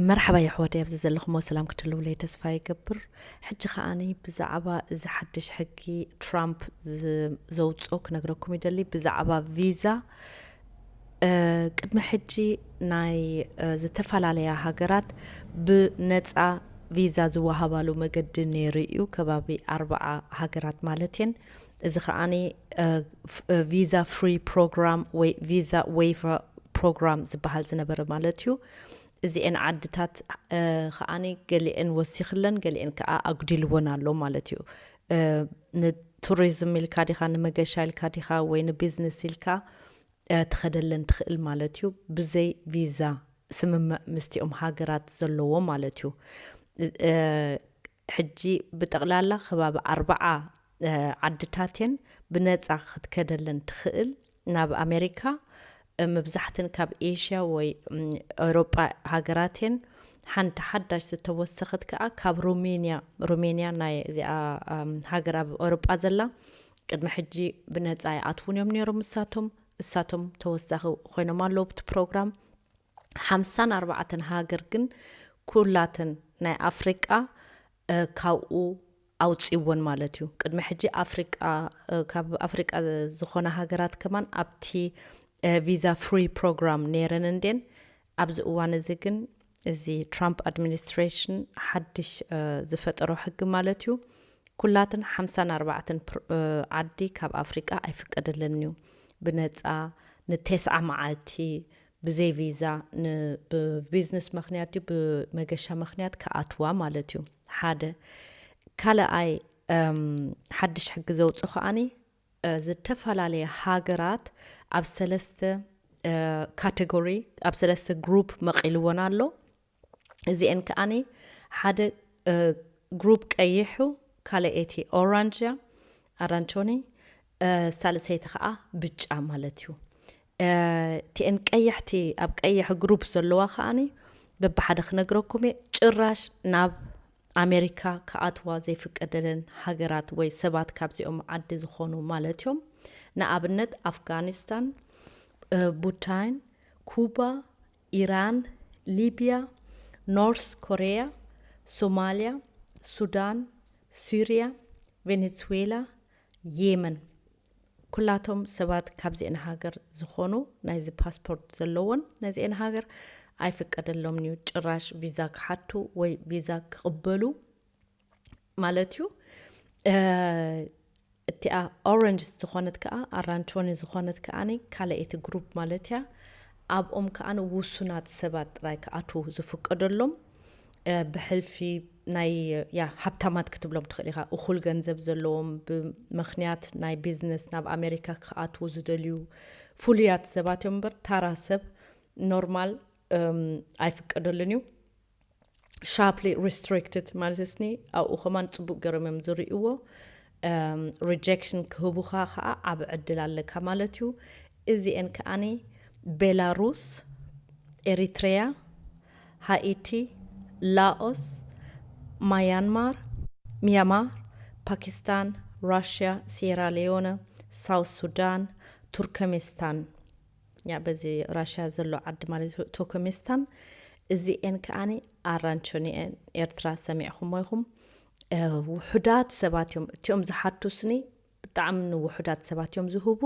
መርሓባ የሕዋተይ፣ ኣብዚ ዘለኹሞ ሰላም ክትህልውለይ ተስፋ ይገብር። ሕጂ ከኣኒ ብዛዕባ እዚ ሓድሽ ሕጊ ትራምፕ ዝ- ዘውፅኦ ክነግረኩም ይደሊ። ብዛዕባ ቪዛ፣ እ፣ ቅድሚ ሕጂ ናይ፣ እ፣ ዝተፈላለያ ሃገራት ብነፃ ቪዛ ዝወሃባሉ መገዲ ነይሩ እዩ። ከባቢ ኣርባዓ ሃገራት ማለት እየን። እዚ ከኣኒ፣ እ፣ ፍ- እ፣ ቪዛ ፍሪ ፕሮግራም ወይ ቪዛ ዌይቨር ፕሮግራም ዝበሃል ዝነበረ ማለት እዩ። እዚኤን ዓድታት፣ እ፣ ከኣኒ ገሊኤን ወሲኽለን፣ ገሊኤን ከኣ ኣጉዲልወን ኣሎ ማለት እዩ። እ፣ ንቱሪዝም ኢልካ ዲኻ፣ ንመገሻ ኢልካ ዲኻ፣ ወይ ንቢዝነስ ኢልካ፣ እ፣ ትኸደለን ትኽእል ማለት እዩ። ብዘይ ቪዛ ስምምዕ ምስቲኦም ሃገራት ዘለዎ ማለት እዩ። እ፣ ሕጂ ብጠቕላላ ከባቢ ኣርባዓ፣ እ፣ ዓድታት እየን ብነጻ ክትከደለን ትኽእል ናብ ኣሜሪካ። እ፣ መብዛሕትን ካብ ኤሽያ ወይ፣ እም፣ ኤውሮጳ ሃገራት እየን። ሓንቲ ሓዳሽ ዝተወሰኸት ከኣ ካብ ሩሜንያ፣ ሩሜንያ ናይ እዚኣ፣ እም፣ ሃገር ኣብ ኤውሮጳ ዘላ፣ ቅድሚ ሕጂ ብነጻ ይኣትዉን እዮም ነይሮም እሳቶም። እሳቶም ተወሳኺ ኮይኖም ኣለዉ ብቲ ፕሮግራም። ሓምሳን ኣርባዕተን ሃገር ግን ኩላተን ናይ ኣፍሪቃ፣ እ፣ ካብኡ ኣውፅወን ማለት እዩ። ቅድሚ ሕጂ ኣፍሪቃ፣ እ፣ ካብ ኣፍሪቃ ዝኾነ ሃገራት ከማን ኣብቲ፣ እ፣ ቪዛ ፍሪ ፕሮግራም ነይረን እንዴን። ኣብዚ እዋን እዚ ግን እዚ ትራምፕ ኣድሚኒስትሬሽን ሓድሽ፣ እ፣ ዝፈጠሮ ሕጊ ማለት እዩ። ኩላትን ሓምሳን ኣርባዕተን ፕር- እ፣ ዓዲ ካብ ኣፍሪቃ ኣይፍቀደለን እዩ። ብነፃ ንቴስዓ መዓልቲ ብዘይ ቪዛ ን- ብቢዝነስ ምኽንያት እዩ፣ ብመገሻ ምኽንያት ክኣትዋ ማለት እዩ። ሓደ። ካልኣይ፣ እም፣ ሓድሽ ሕጊ ዘውፅእ ከኣኒ፣ እ፣ ዝተፈላለየ ሃገራት ኣብ ሰለስተ፣ እ፣ ካቴጎሪ፣ ኣብ ሰለስተ ግሩፕ መቒልዎን ኣሎ። እዚኤን ከኣኒ ሓደ፣ እ፣ ግሩፕ ቀይሑ፣ ካልኣይቲ ኦራንጅ እያ፣ ኣራንቾኒ፣ እ፣ ሳልሰይቲ ከኣ ብጫ ማለት እዩ። እ፣ እቲኤን ቀያሕቲ ኣብ ቀይሕ ግሩፕ ዘለዋ ከኣኒ በብሓደ ክነግረኩም እየ። ጭራሽ ናብ ኣሜሪካ ክኣትዋ ዘይፍቀደለን ሃገራት ወይ ሰባት ካብዚኦም ዓዲ ዝኾኑ ማለት እዮም። ንኣብነት ኣፍጋኒስታን፣ እ፣ ቡታን፣ ኩባ፣ ኢራን፣ ሊብያ፣ ኖርስ ኮርያ፣ ሶማልያ፣ ሱዳን፣ ሱርያ፣ ቬኔዙዌላ፣ የመን። ኩላቶም ሰባት ካብዚአን ሃገር ዝኾኑ ናይዚ ፓስፖርት ዘለዎን ናይዚአን ሃገር ኣይፍቀደሎምን እዩ ጭራሽ ቪዛ ክሓቱ ወይ ቪዛ ክቕበሉ ማለት እዩ። እ፣ እቲኣ ኦረንጅ ዝኾነት ከኣ ኣራንቾኒ ዝኾነት ከኣኒ ካልኣይቲ ግሩፕ ማለት እያ። ኣብኦም ከኣ ውሱናት ሰባት ጥራይ ክኣትዉ ዝፍቀደሎም፣ እ፣ ብሕልፊ ናይ፣ ያ፣ ሃብታማት ክትብሎም ትኽእል ኢኻ። እኹል ገንዘብ ዘለዎም፣ ብምኽንያት ናይ ቢዝነስ ናብ ኣሜሪካ ክኣትዉ ዝደልዩ ፍሉያት ሰባት እዮም እምበር፣ ታራ ሰብ ኖርማል፣ እም፣ ኣይፍቀደሉን እዩ። ሻርፕሊ ሪስትሪክትድ ማለት ስኒ ኣብኡ ከማን ጽቡቅ ገይሮም እዮም ዝርእይዎ። ሪጀክሽን ክህቡኻ ከዓ ዓብ ዕድል ኣለካ ማለት እዩ። እዚኤን ከኣኒ ቤላሩስ፣ ኤሪትሪያ፣ ሃኢቲ፣ ላኦስ፣ ማያንማር፣ ሚያማር፣ ፓኪስታን፣ ራሽያ፣ ሲየራ ሊዮነ፣ ሳውት ሱዳን፣ ቱርከሚስታን። ያ በዚ ራሽያ ዘሎ ዓዲ ማለት እዩ፣ ቱርከሚስታን። እዚኤን ከኣኒ ኣራንቾኒኤን ኤርትራ ሰሚዕኹሞ ኢኹም። ውሑዳት ሰባት እዮም እቲኦም ዝሓቱ ስኒ፣ ብጣዕሚ ንውሑዳት ሰባት እዮም ዝህቡ።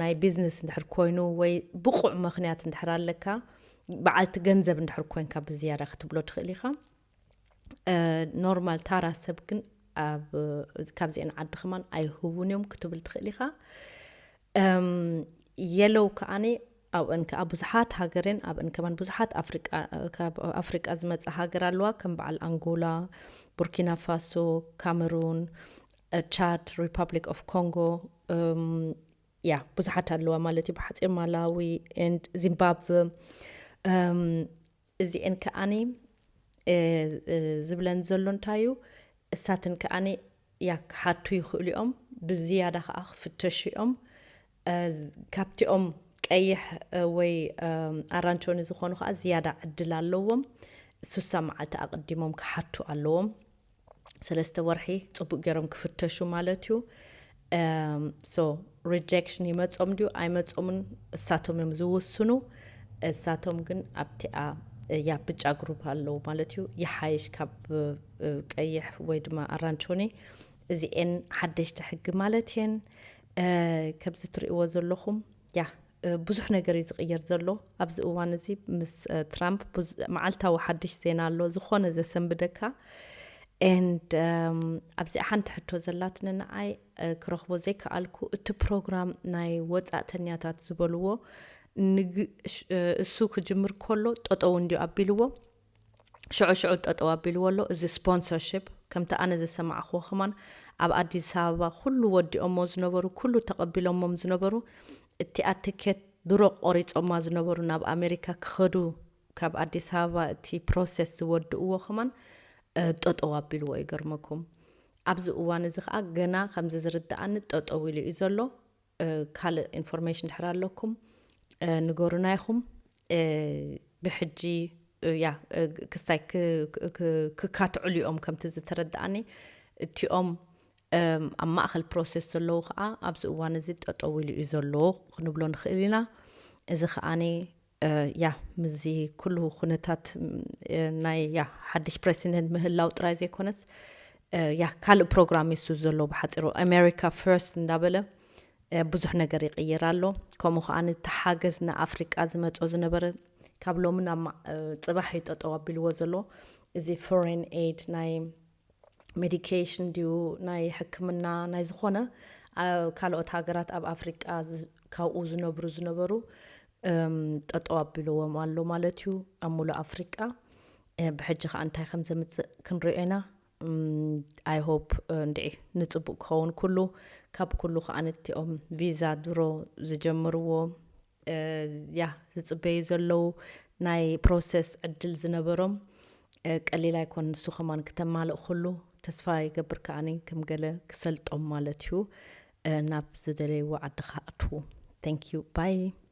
ናይ ቢዝነስ እንድሕር ኮይኑ ወይ ብቑዕ ምኽንያት እንድሕር ኣለካ፣ በዓልቲ ገንዘብ እንድሕር ኮይንካ ብዝያዳ ክትብሎ ትኽእል ኢኻ። ኖርማል ታራ ሰብ ግን ኣብ ካብዚአን ዓዲ ከማን ኣይህቡን እዮም ክትብል ትኽእል ኢኻ። የለው ከኣኒ ኣብአን ከኣ ብዙሓት ሃገርን ኣብአን ከማን ብዙሓት ኣፍሪቃ፣ ካብ ኣፍሪቃ ዝመጻ ሃገር ኣለዋ፣ ከም በዓል ኣንጎላ፣ ቡርኪና ፋሶ፣ ካሜሩን፣ ቻድ፣ ሪፐብሊክ ኦፍ ኮንጎ፣ ያ ብዙሓት ኣለዋ ማለት እዩ። ብሓጺር ማላዊ፣ ዚምባብወ። እዚኤን ከኣኒ ዝብለን ዘሎ እንታይ እዩ፣ እሳትን ከኣኒ ያ ክሓቱ ይኽእሉ እዮም፣ ብዝያዳ ከኣ ክፍተሹ እዮም። ካብቲኦም ቀይሕ ወይ ኣራንቾኒ ዝኾኑ ከኣ ዝያዳ ዕድል ኣለዎም። ሱሳ መዓልቲ ኣቐዲሞም ክሓቱ ኣለዎም። ሰለስተ ወርሒ ጽቡቅ ገይሮም ክፍተሹ ማለት እዩ። ሶ ሪጀክሽን ይመጾም ድዩ ኣይመጾምን እሳቶም እዮም ዝውስኑ። እሳቶም ግን ኣብቲኣ ያ ብጫ ግሩፕ ኣለዉ ማለት እዩ። ይሓይሽ ካብ ቀይሕ ወይ ድማ ኣራንቾኒ። እዚኤን ሓደሽቲ ሕጊ ማለት እየን። ከምዚ ትርእይዎ ዘለኹም ያ ብዙሕ ነገር እዩ ዝቕየር ዘሎ ኣብዚ እዋን እዚ። ምስ ትራምፕ መዓልታዊ ሓድሽ ዜና ኣሎ፣ ዝኾነ ዘሰንብደካ። And ኣብዚኣ ሓንቲ ሕቶ ዘላትኒ ንዓይ ክረኽቦ ዘይከኣልኩ፣ እቲ ፕሮግራም ናይ ወፃእተኛታት ዝበልዎ እሱ ክጅምር ከሎ ጠጠው እንዲዩ ኣቢልዎ። ሽዑ ሽዑ ጠጠው ኣቢልዎ ኣሎ። እዚ ስፖንሰርሽፕ ከምቲ ኣነ ዘሰማዕክዎ ከማን ኣብ ኣዲስ ኣበባ ኩሉ ወዲኦሞ ዝነበሩ፣ ኩሉ ተቐቢሎሞም ዝነበሩ፣ እቲኣ ትኬት ድሮ ቆሪጾማ ዝነበሩ ናብ ኣሜሪካ ክኸዱ ካብ ኣዲስ ኣበባ እቲ ፕሮሰስ ዝወድእዎ ከማን ጠጠው ኣቢልዎ። ይገርመኩም ኣብዚ እዋን እዚ ከዓ ገና ከምዚ ዝርድኣኒ ጠጠው ኢሉ እዩ ዘሎ። ካልእ ኢንፎርሜሽን ድሕር ኣለኩም ንገሩና ኢኹም። ብሕጂ ያ ክስታይ ክካትዕሉ እዮም ከምቲ ዝተረድኣኒ። እቲኦም ኣብ ማእኸል ፕሮሰስ ዘለዉ ከዓ ኣብዚ እዋን እዚ ጠጠው ኢሉ እዩ ዘሎ ክንብሎ ንኽእል ኢና። እዚ ከዓኒ ያ ምስዚ ኩሉ ኩነታት ናይ ያ ሓድሽ ፕረሲደንት ምህላው ጥራይ ዘይኮነስ ያ ካልእ ፕሮግራም እዩ እሱ ዘሎ። ብሓፂሩ ኣሜሪካ ፈርስት እንዳበለ ብዙሕ ነገር ይቕይር ኣሎ። ከምኡ ከዓ እቲ ሓገዝ ንኣፍሪቃ ዝመጾ ዝነበረ ካብ ሎሚ ናብ ጽባሕ እዩ ጠጠው ኣቢልዎ ዘሎ። እዚ ፎሬን ኤድ ናይ ሜዲኬሽን ድዩ ናይ ሕክምና ናይ ዝኾነ ካልኦት ሃገራት ኣብ ኣፍሪቃ ካብኡ ዝነብሩ ዝነበሩ ጠጠው ኣቢልዎም ኣሎ ማለት እዩ ኣብ ሙሉእ ኣፍሪቃ። ብሕጂ ከዓ እንታይ ከም ዘምፅእ ክንሪኦ ኢና። I hope እንድዒ ንፅቡቅ ክኸውን ኩሉ። ካብ ኩሉ ከዓ ነቲኦም ቪዛ ድሮ ዝጀመርዎ ያ ዝፅበዩ ዘለዉ ናይ ፕሮሰስ ዕድል ዝነበሮም ቀሊል ኣይኮን። ንሱ ከማን ክተማልእ ኩሉ ተስፋ ይገብር ከዓኒ ከም ገለ ክሰልጦም ማለት እዩ ናብ ዝደለይዎ ዓዲ ክኣትዉ። Thank you bye።